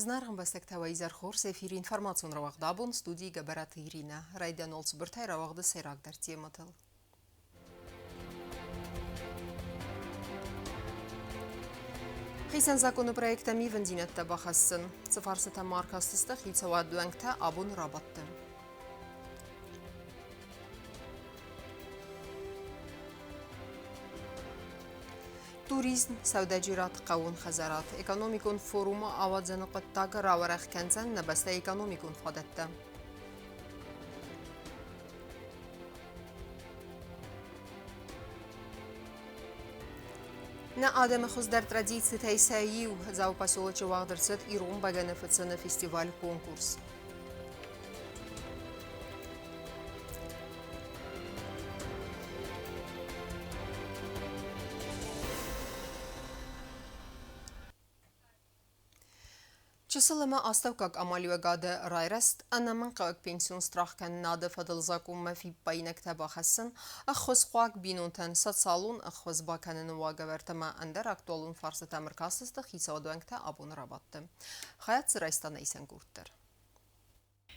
Зынаргъ ӕмбӕстӕгтӕ, уӕ изӕр хорз! Эфиры информацион рауагъд абон студийы Гӕбӕраты Иринӕ. Райдиан уал цыбыртӕй рауагъды сӕйрагдӕр темӕтыл. Хицӕн законы проекттӕм ивындзинӕдтӕ бахӕссын. Цы фарстытӕм ма ӕркастысты хицауады уӕнгтӕ абоны рабадты. Туризм, сӕудӕджерад, хъӕууон хӕдзарад, экономикон форумы ауадзӕны хъуыддаг рауӕрӕх кӕндзӕн нӕ бӕстӕйы экономикон фадӕттӕ. Нӕ адӕмы хуыздӕр традицитӕй сӕ иу Дзауы поселочы уагъд ӕрцыд ирон бӕгӕны фыцыны фестиваль-конкурс. Чысыл ӕмӕ астӕуккаг амалиуӕгады райрӕзт ӕнӕмӕнгхъӕуӕг пенсион страхкӕнынады фӕдыл закъонмӕ фиппаинӕгтӕ бахӕссын, ӕххуысхъуаг бинонтӕн социалон ӕххуыс бакӕныны уагӕвӕрд ӕмӕ ӕндӕр актуалон фарстытӕм ӕркастысты хицауады уӕнгтӕ абоны рабадты. Хайад дзы райста нӕ исӕнгурд дӕр.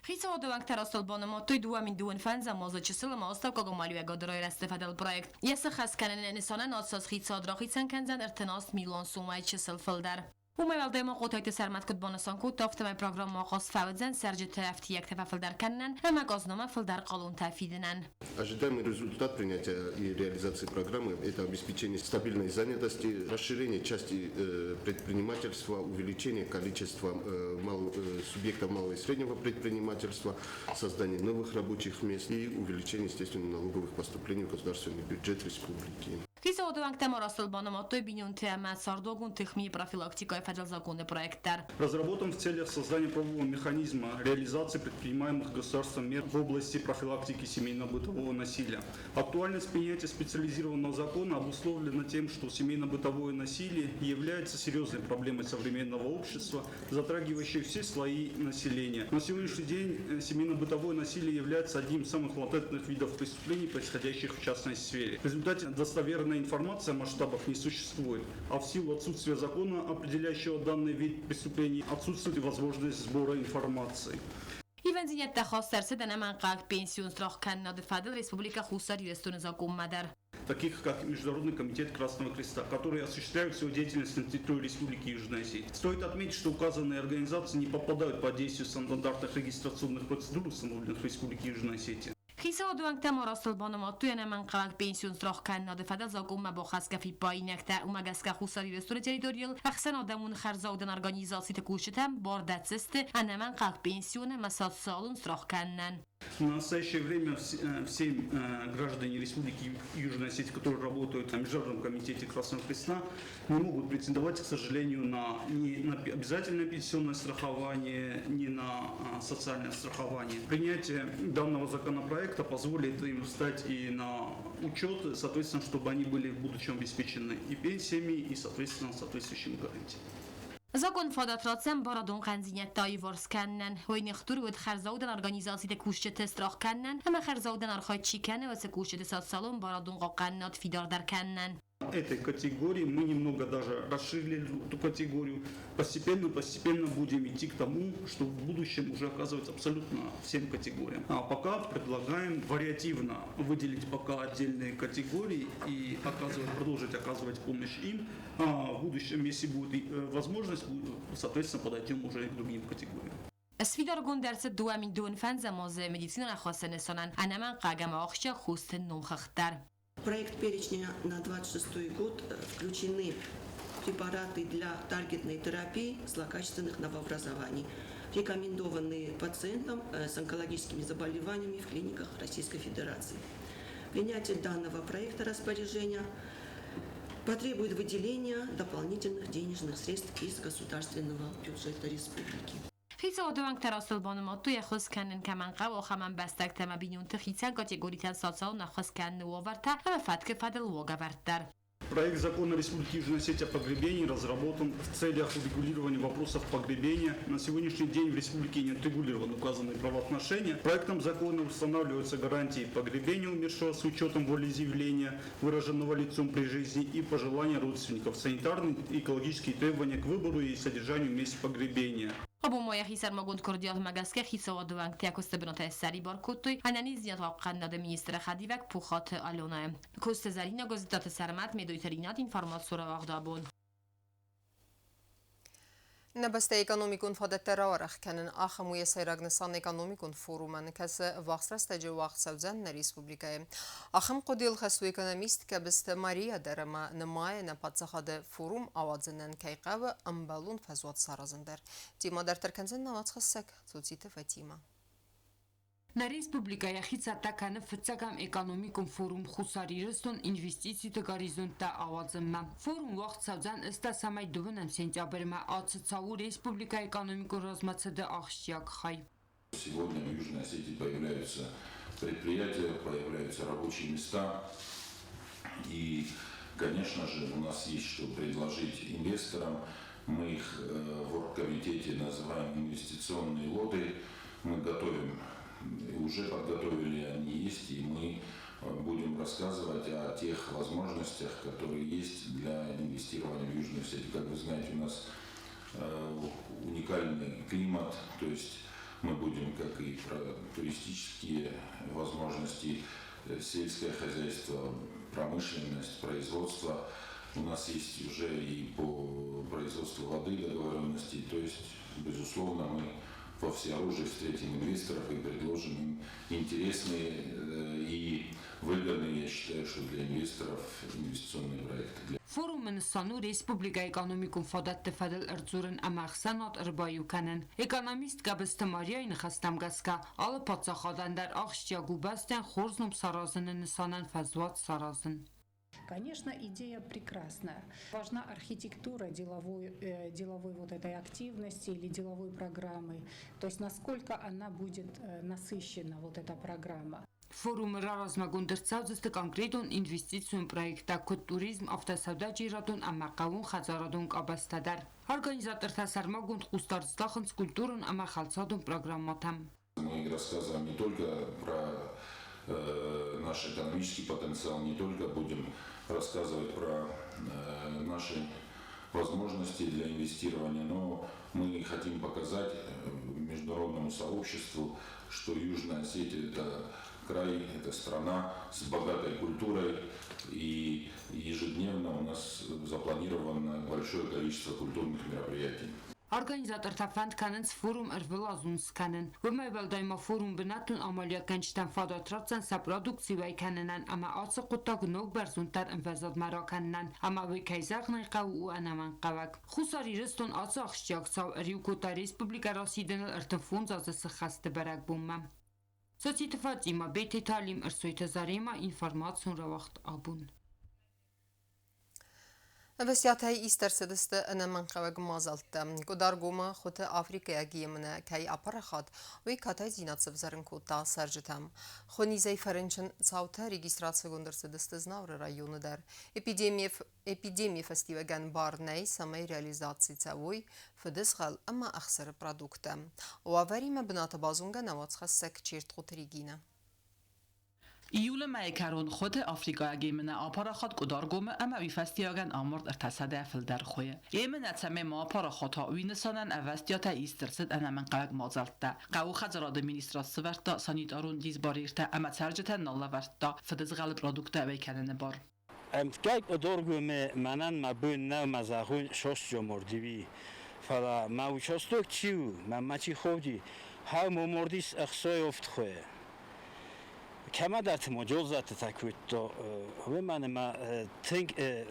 Хицауады уӕнгтӕ растыл банымадтой 2025 азы чысыл ӕмӕ астӕуккаг амалиуӕгады райрӕзты фӕдыл проект. Йӕ сыхӕст кӕныны нысанӕн ацыд хицауад рахицӕн кӕндзӕн 38 милуан сомӕй чысыл фылдӕр. Уымӕй уӕлдай ма Хъотайты Сӕрмӕт куыд банысан кодта, афтӕмӕй программӕ ахъаз фӕуыдзӕн цӕрджыты ӕфтиӕгтӕ фӕфылдӕр кӕнынӕн ӕмӕ къазнамӕ фылдӕр хъалонтӕ фидынӕн. Ожидаемый результат принятия и реализации программы – это обеспечение стабильной занятости, расширение части предпринимательства, увеличение количества субъектов малого и среднего предпринимательства, создание новых рабочих мест и увеличение, естественно, налоговых поступлений в государственный бюджет республики. Хицауады уӕнгтӕ ма растыл банымадтой бинонты ӕмӕ цардуагон тыхмийы профилактикӕйы фӕдыл законы проект дӕр. Разработан в целях создания правового механизма реализации предпринимаемых государством мер в области профилактики семейно-бытового насилия. Актуальность принятия специализированного закона обусловлена тем, что семейно-бытовое насилие является серьезной проблемой современного общества, затрагивающей все слои населения. На сегодняшний день семейно-бытовое насилие является одним из самых латентных видов преступлений, происходящих в частной сфере. В результате достоверной информации о масштабах не существует, а в силу отсутствия закона, определяющего данный вид преступлений, отсутствует возможность сбора информации. Ивӕндзинӕдтӕ хаст ӕрцыд ӕнӕмӕнгхъӕуӕг пенсион страхкӕнынады фӕдыл Республикӕ Хуссар Ирыстоны закъонмӕ дӕр. Таких как Международный комитет Красного Креста, которые осуществляют свою деятельность на территории Республики Южная Осетия. Стоит отметить, что указанные организации не попадают под действие стандартных регистрационных процедур, установленных в Республике Южная Осетия. Хицауады уӕнгтӕ ма растыл банымадтой ӕнӕмӕнгхъӕуӕг пенсион страхкӕнынады фӕдыл закъонмӕ бахӕсгӕ фиппаинӕгтӕ. Уымӕ гӕсгӕ Хуссар Ирыстоны территорийыл ӕхсӕнадӕмон хӕрзаудӕн организациты кусджытӕм бар дӕтдзысты ӕнӕмӕнгхъӕуӕг пенсион ӕмӕ социалон страхкӕнынӕн. В настоящее время все граждане Республики Южная Осетия, которые работают на Международном комитете Красного Креста, не могут претендовать, к сожалению, на, ни на обязательное пенсионное страхование, ни на социальное страхование. Принятие данного законопроекта позволит им встать и на учет, соответственно, чтобы они были в будущем обеспечены и пенсиями, и, соответственно, соответствующими гарантиями. Закон фадат ратдзӕн барадон хъӕндзинӕдтӕ аиуварс кӕнынӕн, уый ныхдур уыд хӕрзаудӕн организациты кусджыты страх кӕнынӕн ӕмӕ хӕрзаудӕн архайд чи кӕны, уыцы кусджыты социалон барадон хъахъхъӕнынад фидардӕр кӕнынӕн. Этой категории мы немного даже расширили эту категорию. Постепенно, постепенно будем идти к тому, чтобы в будущем уже оказывать абсолютно всем категориям. А пока предлагаем вариативно выделить пока отдельные категории и оказывать, продолжить оказывать помощь им. А в будущем, если будет возможность, соответственно, подойдем уже и к другим категориям. Сфидаргонд ӕрцыд 2025 азы медицинон ӕххуысы нысанӕн ӕнӕмӕнгхъӕуӕг ӕмӕ ахсджиаг хосты номхыгъд дӕр. В проект перечня на 26 год включены препараты для таргетной терапии злокачественных новообразований, рекомендованные пациентам с онкологическими заболеваниями в клиниках Российской Федерации. Принятие данного проекта распоряжения потребует выделения дополнительных денежных средств из государственного бюджета республики. Хицауады уӕнгтӕ растыл банымадтой, ӕххуыс кӕнын кӕмӕн хъӕуы, ахӕм ӕмбӕстӕгтӕ ӕмӕ бинонты хицӕн категоритӕн социалон ӕххуыс кӕныны уавӕртӕ ӕмӕ фӕткы фӕдыл уагӕвӕрд дӕр. Проект закона Республики Южная Осетия о погребении разработан в целях урегулирования вопросов погребения. На сегодняшний день в республике не отрегулированы указанные правоотношения. Проектом закона устанавливаются гарантии погребения умершего с учетом волеизъявления, выраженного лицом при жизни, и пожелания родственников, санитарные и экологические требования к выбору и содержанию мест погребения. Абон ма йӕхи сӕрмагонд куырдиатмӕ гӕсгӕ хицауады уӕнгтӕ куысты бынатӕй ссӕрибар кодтой ӕнӕниздзинад хъахъхъӕнынады министры хӕдивӕг Пухаты Аленӕйы. Коцты Зӕринӕ, Гуырдзыттаты Сӕрмӕт, Медойты Ринат, информацион рауагъд абон. Нӕ бӕстӕйы экономикон фадӕттӕ рауӕрӕх кӕнын ахӕм у йӕ сӕйраг нысан экономикон форумӕн, кӕцы ӕввахс рӕстӕджы уагъд цӕудзӕн нӕ республикӕйы. Ахӕм хъуыдыйыл хӕст у экономист Кӕбысты Мария дӕр ӕмӕ нымайы, нӕ паддзахады форум ауадзынӕн кӕй хъӕуы ӕмбӕлон фӕзуат саразын дӕр. Темӕ дарддӕр кӕндзӕн нӕ уацхӕссӕг Цоциты Фатимӕ. Нӕ республикӕ йӕхи цӕттӕ кӕны фыццӕгӕм экономикон форум Хуссар Ирыстон инвестициты горизонттӕ ауадзынмӕ. Форум уагъд цӕудзӕн ӕстӕсӕмӕй дыууынӕм сентябрьмӕ. Ацы цау у республикӕйы экономикон размӕцыды ахсджиаг хай. Сегодня в Южной Осетии появляются предприятия, появляются рабочие места. И, конечно же, у нас есть что предложить инвесторам. Мы их в оргкомитете называем инвестиционные лоты. Мы готовим, уже подготовили, они есть, и мы будем рассказывать о тех возможностях, которые есть для инвестирования в Южную Осетию. Как вы знаете, у нас уникальный климат, то есть мы будем как и про туристические возможности, сельское хозяйство, промышленность, производство. У нас есть уже и по производству воды договоренности, то есть, безусловно, мы во всеоружии встретим инвесторов и предложим им интересные и выгодные, я считаю, что для инвесторов инвестиционные проекты. Форумы нысан у республикӕйы экономикон фадӕтты фӕдыл ӕрдзурын ӕмӕ ӕхсӕнад ӕрбаиу кӕнын. Экономист Габысты Марияйы ныхӕстӕм гӕсгӕ, алы паддзахадӕн дӕр ахсджиаг у бӕстӕн хорз ном саразыны нысанӕн фӕзуат саразын. Конечно, идея прекрасная. Важна архитектура деловой вот этой активности или деловой программы. То есть насколько она будет насыщена, вот эта программа. Форумы раразмӕгонд ӕрцӕудзысты конкретон инвестицион проекттӕ, куыд туризм, автосӕудӕджерадон ӕмӕ хъӕууон хӕдзарадон къабӕзтӕ дӕр. Организатортӕ сӕрмагонд хъусдард здахынц культурон ӕмӕ хӕлцадон программӕтӕм. Мы рассказываем не только про наш экономический потенциал, не только будем рассказывать про наши возможности для инвестирования, но мы хотим показать международному сообществу, что Южная Осетия – это край, это страна с богатой культурой, и ежедневно у нас запланировано большое количество культурных мероприятий. Организатортӕ фӕнд кӕнынц форум ӕрвылазон скӕнын. Уымӕй уӕлдай ма форум бынӕттон амалиуӕггӕнджытӕн фадат ратдзӕн сӕ продукци уӕй кӕнынӕн ӕмӕ ацы хъуыддаг ног бӕрзонддӕр ӕмвӕзадмӕ ракӕнынӕн. Ӕмӕ уый, кӕй зӕгъын ӕй хъӕуы, у ӕнӕмӕнгхъӕуӕг. Хуссар Ирыстон ацы ахсджиаг цау ӕриу кодта республикӕ расидыныл 35 азы сыххӕсты бӕрӕгбонмӕ. Цоциты Фатимӕ, Бететы Алим, Ӕрсойты Заремӕ, информацион рауагъд абон. Ӕвӕстиатӕй ист ӕрцыдысты ӕнӕмӕнгхъӕуӕг мадзӕлттӕ. Къуыдаргомы хуыты африкӕйаг емынӕ кӕй апарахат, уый катайдзинад сӕвзӕрын кодта цӕрджытӕм. Хуынизӕй фӕрынчын цаутӕ регистрацигонд ӕрцыдысты Знауыры районы дӕр. Эпидемийы фӕстиуӕгӕн бар нӕй, цӕмӕй реализаци цӕуой фыдызгъӕл ӕмӕ ӕхсыры продукттӕ. Уавӕримӕ бынаты базонгӕ нӕ уацхӕссӕг Чертхъоты Регинӕ. Июлы мӕйы кӕрон хуыты африкӕйаг емынӕ апарахат Къуыдаргомы ӕмӕ уый фӕстиуӕгӕн амард 300 фылдӕр хуыйы. Емынӕ цӕмӕй ма апарахат уа, уый нысанӕн ӕвӕстиатӕй ист ӕрцыд ӕнӕмӕнгхъӕуӕг мадзӕлттӕ. Хъӕуы хӕдзарады министрад сывӕрдта санитарон дисбарьертӕ ӕмӕ цӕрджытӕн нал лӕвӕрдта фыдызгъӕлы продукттӕ уӕй кӕныны бар. Ӕмткӕй Къуыдаргомы мӕнӕн мӕ бон нӕу мӕ зӕгъон сосджомордиви, фӕлӕ мӕ участок чи у, мӕнмӕ чи хауди, хау момордис ӕхсай офтхуе. Кӕмӕдӕрты ма джолзатытӕ кодта, уымӕн ӕмӕ тынг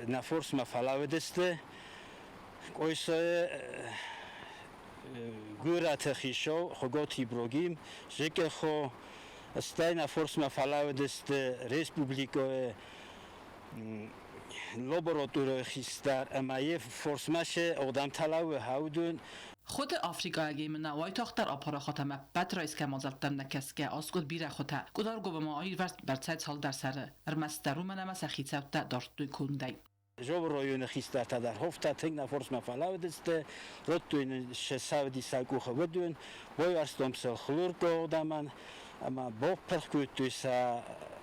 нӕ форсмӕ фӕлӕууыдысты. Къойсайы горӕты хицау Хуыгаты Ибрагим, Зыкъыхо, стӕй нӕ форсмӕ фӕлӕууыдысты республикӕйы лабораторийы хистӕр ӕмӕ йе форсмӕ се ӕгъдӕмттӕ лӕууы хаудын. Хуыты африкӕйаг емынӕ уайтагъддӕр апарахат ӕмӕ ӕппӕт райсгӕ мадзӕлттӕм нӕ кӕсгӕ аскъуыд бирӕ хуытӕ. Къуыдаргомы ма аирвӕзт бӕрцӕй цалдӕр сӕры. Ӕрмӕстдӕр уымӕн ӕмӕ сӕ хицӕуттӕ дардтой кондӕй. Жовы районы хистӕртӕ дӕр хофтӕ тынг нӕ форсмӕ фӕлӕууыдысты, радтой нын се сӕвди сӕ къухы уыдон, байуӕрстам сыл хлоркъодамӕн ӕмӕ бапырх кодтой сӕ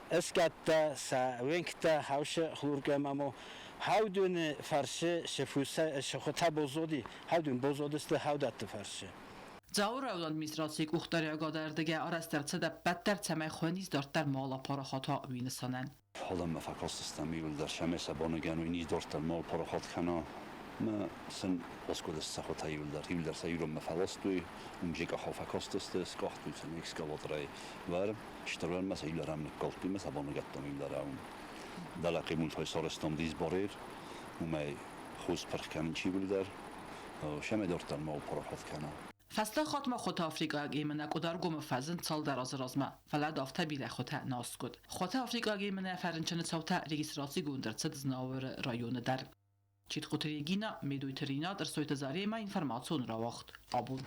ӕсгӕдтӕ, сӕ уӕнгтӕ хаусы хлоркӕмӕ ма хаудоны фӕрцы сы фуса сы хуытӕ баззади, хаудон баззадысты хаудӕтты фӕрцы. Дзауы районы администрацийы къухдариуӕгады ӕрдыгӕй арӕзт ӕрцыд ӕппӕт дӕр, цӕмӕй хуыйӕн дарддӕр ма апарахат уа, уый нысанӕн. Адӕммӕ фӕкастыстӕм иууылдӕр, цӕмӕй сӕ бонӕгӕн уый низ дарддӕр ма апарахат кӕна. Мӕ сын баскодысты сӕ хотӕ иууылдӕр. Иууылдӕр сӕ иронмӕ фӕластой, уым джекъахау фӕкастысты, скъахтой сын экскаваторӕй вӕр, стыр вӕрмӕ сӕ иууылдӕр ам ныккалдтой мӕ сӕ бонӕгӕттӕм иууылдӕр ам. Дӕлӕ хъимултӕй сарӕзтам дисбарьер, уымӕй хос пырх кӕнын чи уылдӕр, цӕмӕй дарддӕр ма апарахат кӕна. Фӕстаг хатт ма хуыты африкӕйаг емынӕ Къуыдаргомы фӕзынд цалдӕр азы размӕ, фӕлӕ афтӕ бирӕ хуытӕ нӕ аскъуыд. Хуыты африкӕйаг емынӕ фӕрынчыны цаутӕ регистрацигонд ӕрцыд Знауыры районы дӕр. Читхъуты Регина, Медойты Ринат, Ӕрсойты Заремӕ информацион рауагъд абон.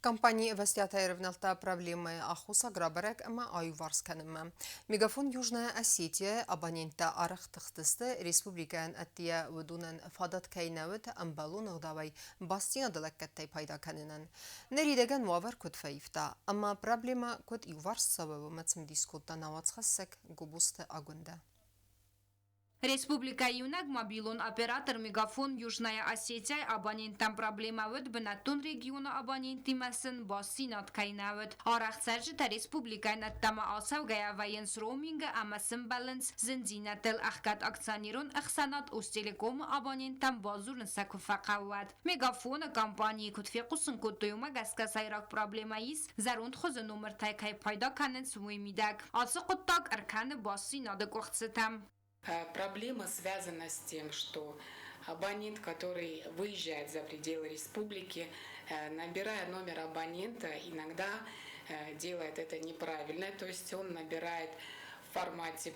Компани ӕвӕстиатӕй ӕрӕвнӕлдта проблемӕйы аххосаг рабӕрӕг ӕмӕ аиуварс кӕнынмӕ. Мегафон Южная Осетия абоненттӕ арӕх тыхтысты, республикӕйӕн ӕддейӕ уыдонӕн фадат кӕй нӕ уыд ӕмбӕлон ӕгъдауӕй бастдзинады лӕггӕдтӕй пайда кӕнынӕн. Ныридӕгӕн уавӕр куыд фӕивта ӕмӕ проблемӕ куыд иуварс цӕуы, уымӕ цымыдис кодта нӕ уацхӕссӕг Гобозты Агуындӕ. Республикӕйы иунӕг мобилон оператор Мегафон Южная Осетия-йы абоненттӕн проблемӕ уыд бынӕттон регионы абоненттимӕ сын бастдзинад кӕй нӕ уыд. Арӕх цӕрджытӕ республикӕйӕн ӕддӕмӕ ацӕугӕйӕ вӕййынц роумингы ӕмӕ сын бӕллынц зындзинӕдтыл ӕхгӕд акционерон ӕхсӕнад Остелеком-ы абоненттӕм бадзурын сӕ куы фӕхъӕуы, уӕд. Мегафон-ы компанийы куыд фехъусын кодтой, уымӕ гӕсгӕ сӕйраг проблемӕ ис, зӕронд хуызы номыртӕй кӕй пайда кӕнынц, уый мидӕг. Ацы хъуыддаг ӕркӕны бастдзинады къуыхцытӕм. Проблема связана с тем, что абонент, который выезжает за пределы республики, набирая номер абонента, иногда делает это неправильно, то есть он набирает в формате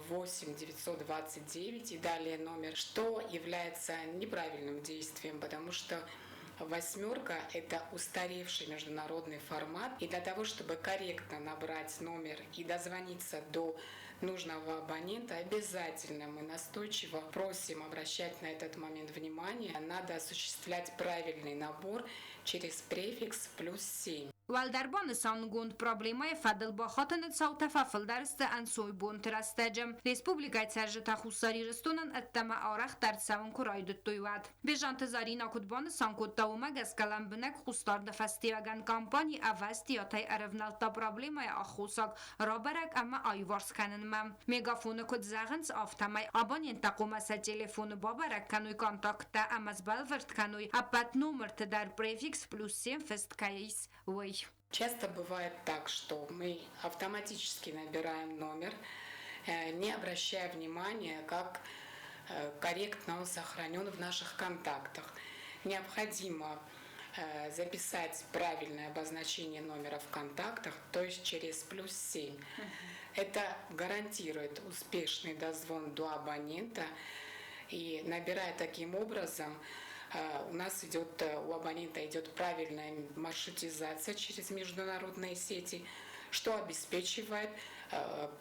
8 929 и далее номер, что является неправильным действием, потому что восьмерка – это устаревший международный формат. И для того, чтобы корректно набрать номер и дозвониться до нужного абонента, обязательно мы настойчиво просим обращать на этот момент внимание. Надо осуществлять правильный набор через префикс плюс 7. Уӕлдӕр банысангонд проблемӕйы фӕдыл бахатыны цаутӕ фӕфылдӕр сты ӕнцойбонты рӕстӕджы. Республикӕйы цӕрджытӕ Хуссар Ирыстонӕн ӕддӕмӕ арӕхдӕр цӕуын куы райдыдтой, уӕд. Бежанты Заринӕ куыд банысан кодта, уымӕ гӕсгӕ лӕмбынӕг хъусдарды фӕстиуӕгӕн компани ӕвӕстиатӕй ӕрӕвнӕлдта проблемӕйы аххосаг рабӕрӕг ӕмӕ аиуварс кӕнынмӕ. Мегафоны куыд зӕгъынц, афтӕмӕй абоненттӕ хъуамӕ сӕ телефоны бабӕрӕг кӕной контакттӕ ӕмӕ сбӕлвырд кӕной, ӕппӕт номырты дӕр префикс плюс семь фыст кӕй ис, уый. Часто бывает так, что мы автоматически набираем номер, не обращая внимания, как корректно он сохранен в наших контактах. Необходимо записать правильное обозначение номера в контактах, то есть через плюс 7. Это гарантирует успешный дозвон до абонента. И набирая таким образом, у нас идет, у абонента идет правильная маршрутизация через международные сети, что обеспечивает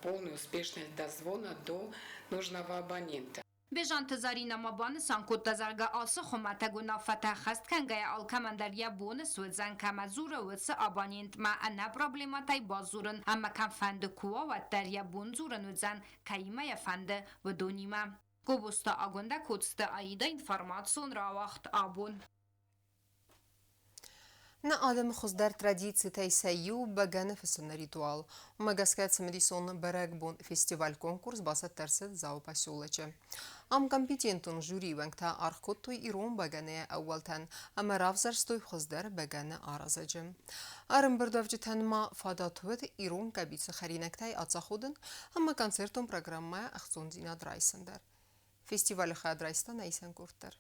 полную успешность дозвона до нужного абонента. Бежанты Заринӕ ма банысан кодта, зӕгъгӕ, ацы хуымӕтӕг уынаффӕтӕ ӕххӕст кӕнгӕйӕ алкӕмӕн дӕр йӕ бон суыдзӕн, кӕмӕ дзуры, уыцы абонентмӕ ӕнӕ проблемӕтӕй бадзурын ӕмӕ кӕмфӕнды куы уа, уӕддӕр йӕ бон дзурын уыдзӕн, кӕимӕ йӕ фӕнды, уыдонимӕ. Гобозты Агуындӕ Коцты Аида информацион рауагъд абон. Нӕ адӕмы хуыздӕр традицитӕй сӕ иу бӕгӕны фыцыны ритуал. Уымӕ гӕсгӕ цымыдисон бӕрӕгбон фестиваль-конкурс бацӕттӕ ӕрцыд Дзауы поселочы. Ам компетентон жюрийы уӕнгтӕ аргъ кодтой ирон бӕгӕныйы ӕууӕлтӕн ӕмӕ равзӕрстой хуыздӕр бӕгӕны аразӕджы. Ӕрӕмбырдуӕвджытӕн ма фадат уыд ирон къӕбицы хӕринӕгтӕй ацаходын ӕмӕ концертон программӕйӕ ӕхцондзинад райсын дӕр. Фестивалы хайад райста нӕ исӕн къорд дӕр.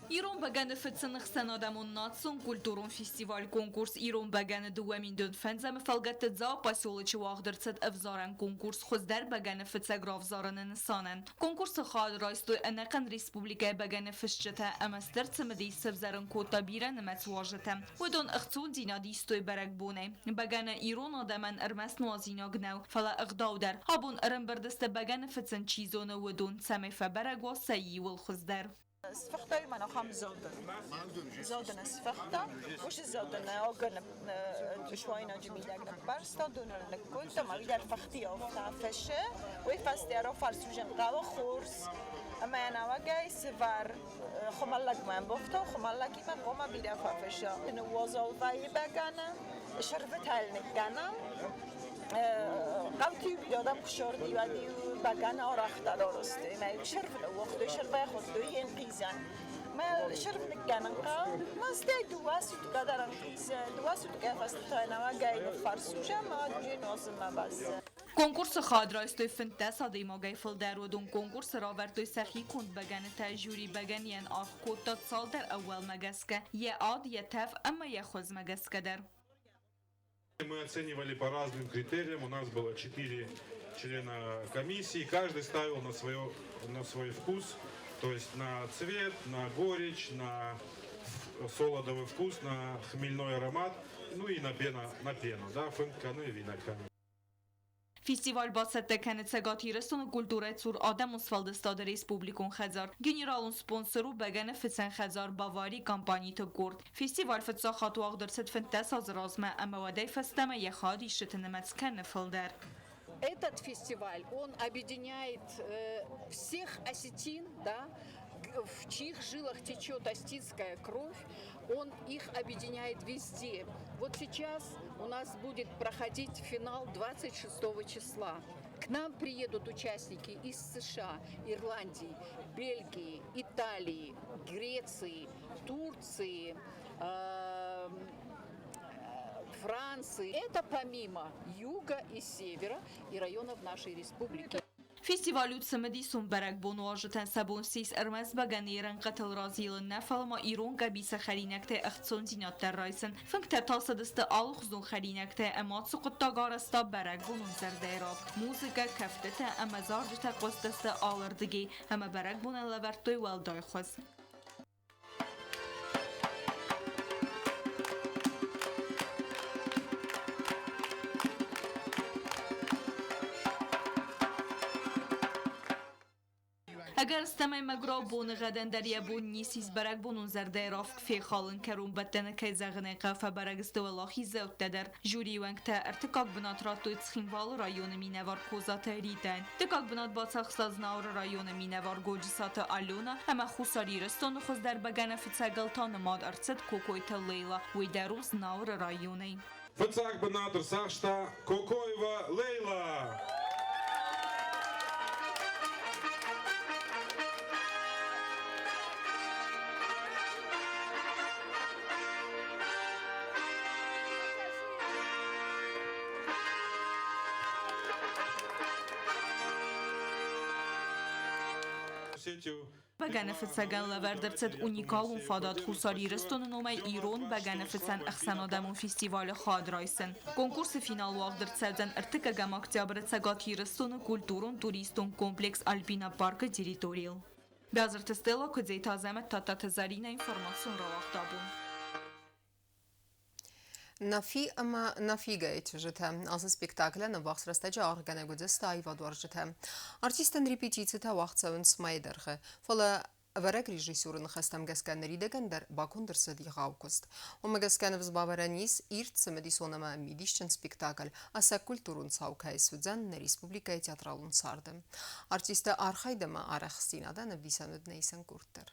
Ирон бӕгӕны фыцыны ӕхсӕнадӕмон национ-культурон фестиваль-конкурс «Ирон бӕгӕны 2005-ӕмы фӕлгӕтты Дзауы поселочы уагъд ӕрцыд ӕвзарӕн конкурс хуыздӕр бӕгӕны фыцӕг равзарыны нысанӕн. Конкурсы хайад райстой ӕнӕхъӕн республикӕйы бӕгӕны фысджытӕ ӕмӕ стыр цымыдис сӕвзӕрын кодта бирӕнымӕц уазджытӕ. Уыдон ӕхцондзинад истой бӕрӕгбонӕй. Бӕгӕны ирон адӕмӕн ӕрмӕст нуазинаг нӕу, фӕлӕ ӕгъдау дӕр. Абон ӕрӕмбырд сты бӕгӕны фыцын чи зоны, уыдон, цӕмӕй фӕбӕрӕг уа сӕ иууыл хуыздӕр. Сфыхтай мӕн ахӕм зӕлдын. Зӕлдын сфыхта, уыцы зӕлдын огӕн суайнаджы мидӕг ныппӕрста, доныл ныккодта, ӕмӕ уый дӕр фыхти афтӕ фысы. Уый фӕстӕ рафарс уызын хъӕуы хорз. Ӕмӕ нӕуӕгӕй сывӕр хуымӕллӕгмӕ ӕмбӕхтон, хуымӕллӕгимӕ хъуамӕ бирӕ фӕфыса. Ныууазал вӕййы бӕгӕны, сӕрвытӕ йыл ныккӕнӕм. Хъӕуты-иу бирӕ адӕм куы ссарды, уӕд-иу бӕгӕны арӕхдӕр арӕзтой. Ӕмӕ-иу сӕрв ныууагътой, сӕрвӕй хуыдтой йе нхъизӕн. Мӕ сӕрв ныккӕнын хъӕуы. Ма стӕй дыууӕ суткӕ дӕр ӕнхъизы. Дыууӕ суткӕйы фӕстӕ та нӕуӕгӕй ныффӕрсузӕм ӕмӕ уже нуазынмӕ бӕззы. Конкурсы хайад райстой 15 адӕймагӕй фылдӕр. Уыдон конкурсы равӕрдтой сӕхи конд бӕгӕнытӕ. Жюри бӕгӕныйӕн аргъ кодта цалдӕр ӕууӕлмӕ гӕсгӕ, йӕ ад, йӕ тӕф ӕмӕ йӕ хуызмӕ гӕсгӕ дӕр. Мы оценивали по разным критериям. У нас было четыре члена комиссии. Каждый ставил на свой вкус, то есть на цвет, на горечь, на солодовый вкус, на хмельной аромат, ну и на пену, да, фынк кӕны ӕви нӕ кӕны. Фестиваль бацӕттӕ кӕны Цӕгат Ирыстоны культурӕйы цур Адӕмон сфӕлдыстады республикон хӕдзар. Генералон спонсор у бӕгӕныфыцӕн хӕдзар Бавари компаниты къорд. Фестиваль фыццаг хатт уагъд ӕрцыд 15 азы размӕ ӕмӕ уӕдӕй фӕстӕмӕ йӕ хайадисджыты нымӕц кӕны фылдӕр. Этот фестиваль, он объединяет всех осетин, да, в чьих жилах течет осетинская кровь, он их объединяет везде. Вот сейчас у нас будет проходить финал 26 числа. К нам приедут участники из США, Ирландии, Бельгии, Италии, Греции, Турции, Франции. Это помимо юга и севера и районов нашей республики. Фестиваль у цымыдисон бӕрӕгбон уазджытӕн сӕ бон ссис ӕрмӕст бӕгӕныйы рӕнхъытыл разилын нӕ, фӕлӕ ма ирон къӕбицы хӕринӕгтӕй ӕхцондзинад дӕр райсын. Фынгтӕ та цыдысты алыхуызон хӕринӕгтӕй ӕмӕ ацы хъуыддаг арӕзта бӕрӕгбонон зӕрдӕйы равг. Музыкӕ, кӕфтытӕ ӕмӕ зарджытӕ хъуыстысты алырдыгӕй ӕмӕ бӕрӕгбонӕн лӕвӕрдтой уӕлдай хуыз. Ӕгӕрыстӕмӕй мӕгуырау боныгъӕдӕн дӕр йӕ бон ницы ис бӕрӕгбонон зӕрдӕйы равг фехалын. Кӕронбӕттӕны кӕй зӕгъын ӕй хъӕуы, фӕбӕрӕг сты уӕлахиздзӕуттӕ дӕр. Жюрийы уӕнгтӕ ӕртыккаг бынат радтой Цхинвалы районы минӕвар Козаты Ритӕйӕн. Дыккаг бынат бацахста Знауыры районы минӕвар Годжысаты Алена ӕмӕ Хуссар Ирыстоны хуыздӕр бӕгӕныфыцӕгыл та нымад ӕрцыд Кокойты Лейла. Уый дӕр у Знауыры районӕй. Фыццаг бынат ӕрцахста Кокоева Лейла. Бӕгӕныфыцӕгӕн лӕвӕрд ӕрцыд уникалон фадат Хуссар Ирыстоны номӕй ирон бӕгӕныфыцӕн ӕхсӕнадӕмон фестивалы хайад райсын. Конкурсы финал уагъд ӕрцӕудзӕн ӕртыккӕгӕм октябры Цӕгат Ирыстоны культурон-туристон комплекс Альпина парк-ы территорийыл. Бязырты Стелла, Куыдзейты Азӕмӕт, Тадтаты Зӕринӕ, информацион рауагъд абон. Нафи ӕмӕ Нафигайы чызджытӕ. Ацы спектаклӕн ӕввахс рӕстӕджы аргъгӕнӕг уыдысты аивадуарзджытӕ. Артисттӕн репетицитӕ уагъд цӕуынц мӕйы дӕргъы. Фӕлӕ ӕвӕрӕг режиссеры ныхӕстӕм гӕсгӕ ныридӕгӕн дӕр баконд ӕрцыд егъау куыст. Уымӕ гӕсгӕ ныфс бавӕрӕн ис, ирд, цымыдисон ӕмӕ мидисджын спектакль ӕцӕг культурон цау кӕй суыдзӕн нӕ республикӕйы театралон царды. Артисты архайд ӕмӕ арӕхстдзинадӕн ӕвдисӕн уыд нӕ исӕн къорд дӕр.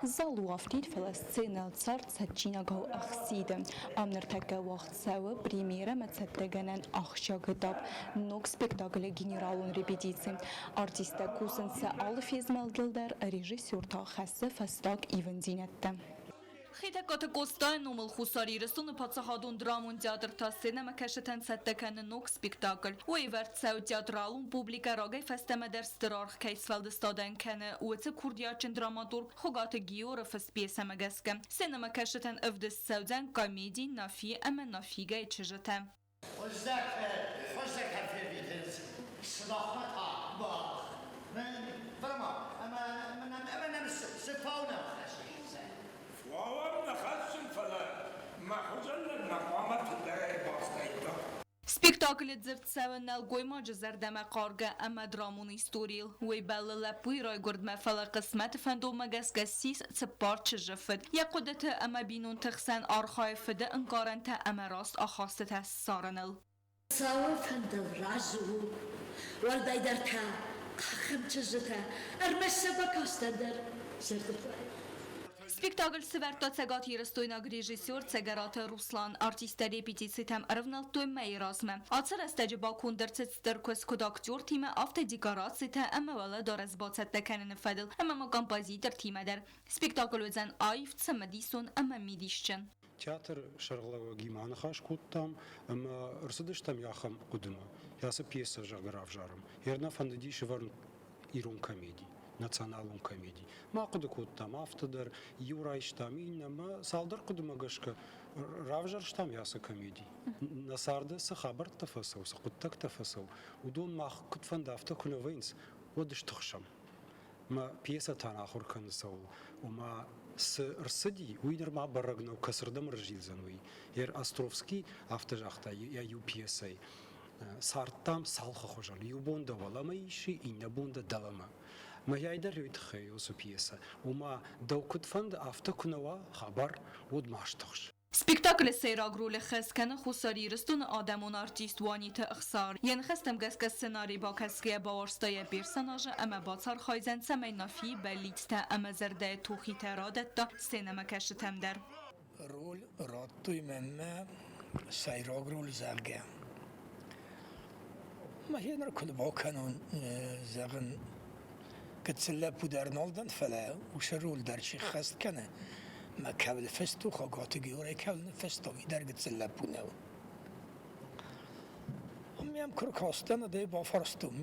Зал у афтид, фӕлӕ сценӕйыл цард цӕджджинагау ӕхсиды. Ам ныртӕккӕ уагъд цӕуы премьерӕмӕ цӕттӕгӕнӕн ахсджиаг этап – ног спектаклы генералон репетици. Артисттӕ кусынц сӕ алы фезмӕлдыл дӕр, режиссер та хӕссы фӕстаг ивындзинӕдтӕ. Хетӕгкаты Къостайы номыл Хуссар Ирыстоны паддзахадон драмон театр та сценӕмӕкӕсджытӕн цӕттӕ кӕны ног спектакль. Уый ӕвӕрд цӕуы театралон публикӕ рагӕй фӕстӕмӕ дӕр стыр аргъ кӕй сфӕлдыстадӕн кӕны, уыцы курдиатджын драматург Хуыгаты Георы фыст пьесӕмӕ гӕсгӕ. Сценӕмӕкӕсджытӕн ӕвдыст цӕудзӕн комеди Нафи ӕмӕ Нафигайы чызджытӕ. Хуыздӕр фервитынц сымахмӕ та мах. Фӕлӕ ӕмӕ нӕм цы фау нӕ хӕссынц? Фауӕм нӕ хӕссын, фӕлӕ мӕ хуызӕн нӕ хъуамӕ фылдӕрӕй бафтаиккам. Спектаклы дзырд цӕуы нӕлгоймаджы зӕрдӕмӕ хъаргӕ ӕмӕ драмон историйыл. Уый бӕллы лӕппуйы райгуырдмӕ, фӕлӕ хъысмӕты фӕндонмӕ гӕсгӕ ссис цыппар чызджы фыд. Йӕ хъуыдыты ӕмӕ бинонты хсӕн архайы фыды ӕнкъарӕнтӕ ӕмӕ раст ахастытӕ ссарыныл. Цӕуы фӕндыл разы у, уӕлдайдӕр та. Ахӕм чызджытӕ, ӕрмӕст сӕ бакастӕн дӕр зӕрдӕтӕ. Спектакль сӕвӕрдта цӕгатирыстойнаг режиссер Цӕгӕраты Руслан. Артисттӕ репетицитӕм ӕрӕвнӕлдтой мӕйы размӕ. Ацы рӕстӕджы баконд ӕрцыд стыр куыст куыд актертимӕ, афтӕ декорацитӕ ӕмӕ уӕлӕдарӕс бацӕттӕ кӕныны фӕдыл ӕмӕ ма композитортимӕ дӕр. Спектакль уыдзӕн аив, цымыдисон ӕмӕ мидисджын. Театры сӕргълӕууӕгимӕ аныхас кодтам ӕмӕ ӕрцыдыстӕм ахӕм хъуыдымӕ, ацы пьесӕ, зӕгъгӕ, равзарӕм. Йе нӕ фӕндыди сӕвӕрын ирон комеди, националон комеди. Ма хъуыды кодтам афтӕ дӕр, иу райстам, иннӕ цалдӕр хъуыдымӕ гӕсгӕ равзӕрстам ацы комеди. Нӕ царды цы хабӕрттӕ фӕцӕуы, цы хъуыддӕгтӕ фӕцӕуы, уыдон мах куыд фӕнды, афтӕ куы нӕ вӕййынц, уӕд стыхсӕм. Мӕ пьесӕтӕн ахуыр кӕны цӕуыл, ома цы рцыди, уый нырма бӕрӕг нӕу, кӕцырдӕм ӕрзилдзӕн, уый. Ер Островский афтӕ загъта йӕ иу пьесӕйы: Цардтам цалхы хуызӕн, иу бон дӕ уӕлӕмӕ исы, иннӕ бон дӕ дӕлӕмӕ. Мӕйӕй дӕр уый тыххӕй уыцы пьесӕ, ома дӕу куыд фӕнды, афтӕ куы нӕ уа хабар, уӕд ма стыхс. Спектаклы сӕйраг ролы хӕс кӕны Хуссар Ирыстоны адӕмон артист Уаниты Ӕхсар. Йӕ ныхӕстӕм гӕсгӕ сценарий бакӕсгӕйӕ бауарзта йӕ персонажы ӕмӕ бацархайдзӕн, цӕмӕй Нафийы бӕллицтӕ ӕмӕ зӕрдӕйы тухитӕ радӕтта сценӕмӕкӕсджытӕм дӕр. Роль радтой мӕнмӕ сӕйраг роль, зӕгъгӕ. Мӕхи ныр куыд бакӕнон, зӕгъын, гыццыл лӕппу дӕр нал дӕн, фӕлӕ уыцы роль дӕр чи ххӕст кӕны, мӕ кӕуыл фыст у, Хуыгаты Георӕй кӕуыл ныффыста, уый дӕр гыццыл лӕппу нӕу. Мӕм куы ркастӕн, уӕд ӕй бафарстон,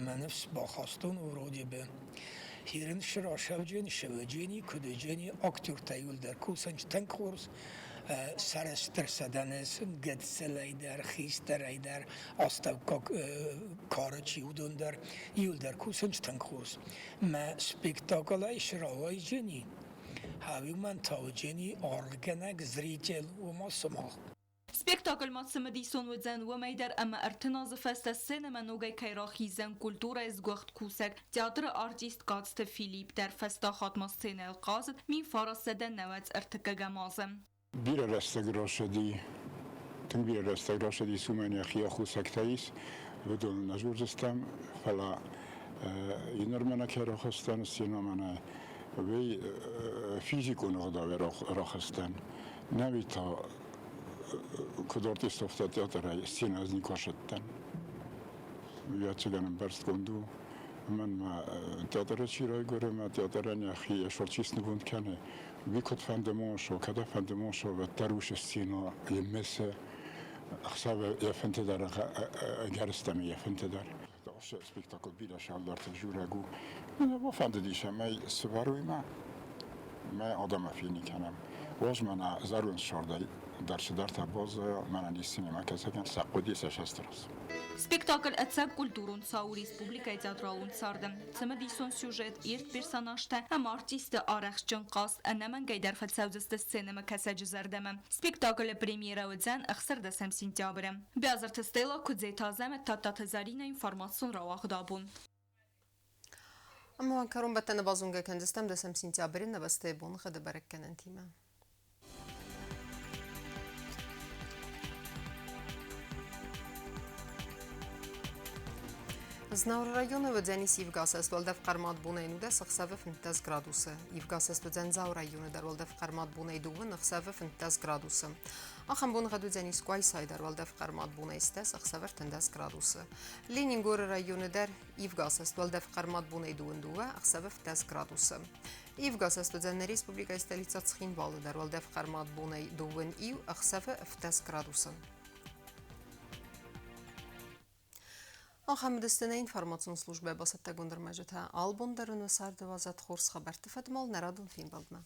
мӕ ныфс бахастон вроде бы. Хирын срасӕвджын, сывӕджени, куыдыджени, актертӕ иуылдӕр кусынц тынг хорз, сӕрыстыр сӕ дӕн гыццылӕй дӕр, хистӕрӕй дӕр, астӕуккаг кары чи уыдон дӕр, иуылдӕр кусынц тынг хорз. Мӕ спектаклӕй срауайджени, хауимӕн тауджени аргъгӕнӕг зритель, уымӕ сымах. Спектакль ма цымыдисон уыдзӕн уымӕй дӕр ӕмӕ 30 азы фӕстӕ сценӕмӕ ногӕй кӕй рахиздзӕн культурӕйы сгуыхт кусӕг, театры артист Къадзты Филипп дӕр фӕстаг хатт ма сценӕйыл хъазыд 1993 азы. Бирӕ рӕстӕг рацыди, тынг бирӕ рӕстӕг рацыди, уымӕн йӕхи аххосӕгтӕ ис, уыдон нӕ дзурдзыстӕм, фӕлӕ иннӕ мӕнӕ кӕй рахызтӕн сценӕмӕ мӕнӕ уый физикон ӕгъдауӕй рахызтӕн, нӕуи та куыд артист, театрӕй сценӕ ӕз никуы асадтӕн. Ӕвӕццӕгӕн ӕмбӕрстгонд у, уымӕн ма театры чи райгуыры ӕмӕ театрӕн йӕхи йӕ сорчист нывонд кӕны, уый куыдфӕнды монсо, кӕдӕфӕнды монсо, уӕддӕр уыцы сценӕ йе мысы ӕхсӕвы йӕ фынты дӕр ӕгӕрыстӕмӕй йӕ фынты дӕр. Ацы спектакль бирӕ сӕлдӕрты дзурӕг у. Бафӕндыдис ӕмӕ сывӕрой мӕ, мӕ адӕмы фенын кӕнӕм. Уадз мӕнӕ зӕронд сӕрдӕй дӕр цыдӕртӕ баззайа, мӕнӕн ис синемӕкӕсӕгӕн сӕ хъуыди, сӕ састрас. Спектакль ӕцӕг культурон цау республикӕйы театралон царды. Цымыдисон сюжет, ирд персонажтӕ ӕмӕ артистты арӕхстджын хъазт ӕнӕмӕнгӕй дӕр фӕцӕудзысты сценӕмӕкӕсӕджы зӕрдӕмӕ. Спектаклы премьерӕ уыдзӕн 16 сентябры. Биазырты Стелла, Куыдзеты Азӕмӕт, Тадтаты Заринӕ информацион рауагъд абон. Ӕмӕ кӕронбӕттӕны базонгӕ кӕндзыстӕм 10 сентябры нӕ бӕстӕйы боныгъӕды бӕрӕггӕнӕнтимӕ. Знауыры районы уыдзӕнис ивгӕсӕст уӕлдӕф хъӕрмад бонӕй 19, ӕхсӕвы 15 градусы. Ивгӕсӕст уыдзӕн Дзауы районы дӕр уӕлдӕф хъӕрмад бонӕй 2, ӕхсӕвы 15 градусы. Ахӕм боныгъӕд уыдзӕнис Къуайсайы дӕр уӕлдӕф хъӕрмад бонӕй 10, ӕхсӕвы 13 градусы. Ленингоры районы дӕр ивгӕсӕст уӕлдӕф хъӕрмад бонӕй 2, ӕхсӕвы 15 градусы. Ивгӕсӕст уыдзӕн нӕ республикӕйы столицӕ Цхинвалы дӕр уӕлдӕф хъӕрмад бонӕй 2 ӕхсӕвы 15 градусы. Ахӕм уыдысты нӕ информацион службӕ бацӕттӕгонд ӕрмӕджытӕ. Албон дӕр уын уӕ царды уадзӕд хорз хабӕртты фӕдмал нӕ радон фембӕлдмӕ.